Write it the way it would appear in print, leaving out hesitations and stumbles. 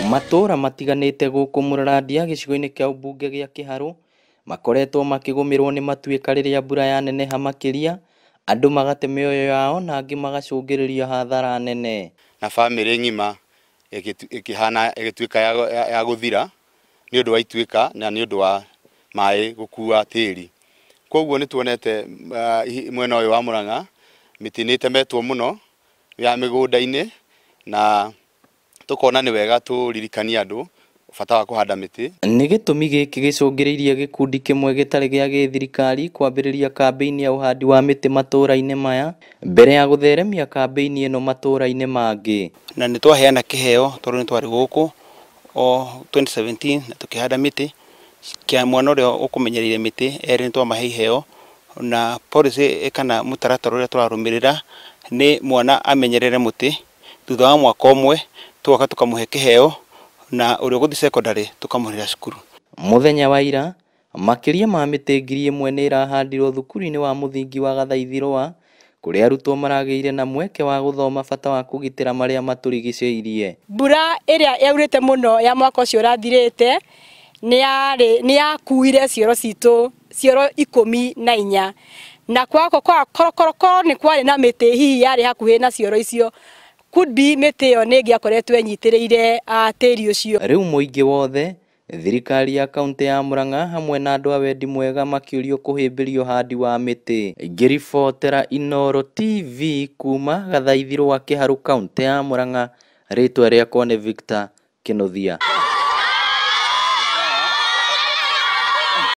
Matũra matiganĩte gũkũ Mũrarandia gĩcigo-inĩ kĩa ũmbunge gĩa Kĩharũ makoretwo makĩgũmĩrwo nĩ matuĩka rĩrĩa mbura yaneneha makĩria, andũ magate mĩoyo yao na angĩ magacũngĩrĩria hathara nene. Na bamĩrĩ ng'ima ĩkĩhana ĩgĩtuĩka ya gũthira nĩ ũndũ wa ituĩka na nĩ ũndũ wa maĩ gũkua tĩri. Koguo nĩ tuonete mwena ũyũ wa Murang'a mĩtĩ nĩ ĩtemetwo mũno ya mĩgũnda-inĩ, na tũkona nĩ wega tũririkanie andũ bata wa kũhanda mĩtĩ. Nĩ gĩtũmi gĩkĩ gĩcũngĩrĩirie gĩkundi kĩmwe gĩtarĩ gĩa gĩthirikari kwambĩrĩria kambĩini ya ũhandi wa mĩtĩ matũra-inĩ maya mbere ya gũtheremia kambĩini ĩno matũra-inĩ mangĩ. Na nĩ twaheana kĩheo tondũ nĩ twarĩ gũkũ o 2017 na tũkĩhanda mĩtĩ kĩa mwana ũrĩa ũkũmenyereire mĩtĩ erĩ nĩ twamahe iheo, na policy kana mũtaratara ũrĩa tũrarũmĩrĩra nĩ mwana amenyerere mũtĩ thutha wa mwaka ũmwe tũgoka tũkamũhe kĩheo, na ũrĩa ũgũthiĩ secondary tũkamũrĩhĩra cukuru. Mũthenya wa ira makĩria ma mĩtĩ 1000 nĩ ĩrahandirwo thukuru-inĩ wa mũthingi wa Gathaithirũa kũrĩa arutwo maragĩire na mweke wa gũthoma bata wa kũgitĩra marĩa matũrigicĩirie. Mbura ĩrĩa yaurĩte mũno ya mwaka ũcio ũrathirĩte nĩ yakuire cioro citũ cioro 14, na kwako korokoro nĩ kwarĩ na mĩtĩ hihi yarĩ hakuhĩ na cioro icio, could be mĩtĩ ĩyo nĩ ĩngĩakoretwo ĩnyitĩrĩire tĩri ũcio. Rĩu mũingĩ wothe, thirikari ya kaunti ya Murang'a hamwe na andũ a wendi mwega makĩũrio kũhĩmbĩria ũhandi wa mĩtĩ. Ngĩribotera Inooro TV kuma Gathaithirũa Kĩharũ kaunti ya Murang'a, rĩtwa rĩakwa nĩ Victor Kĩnuthia.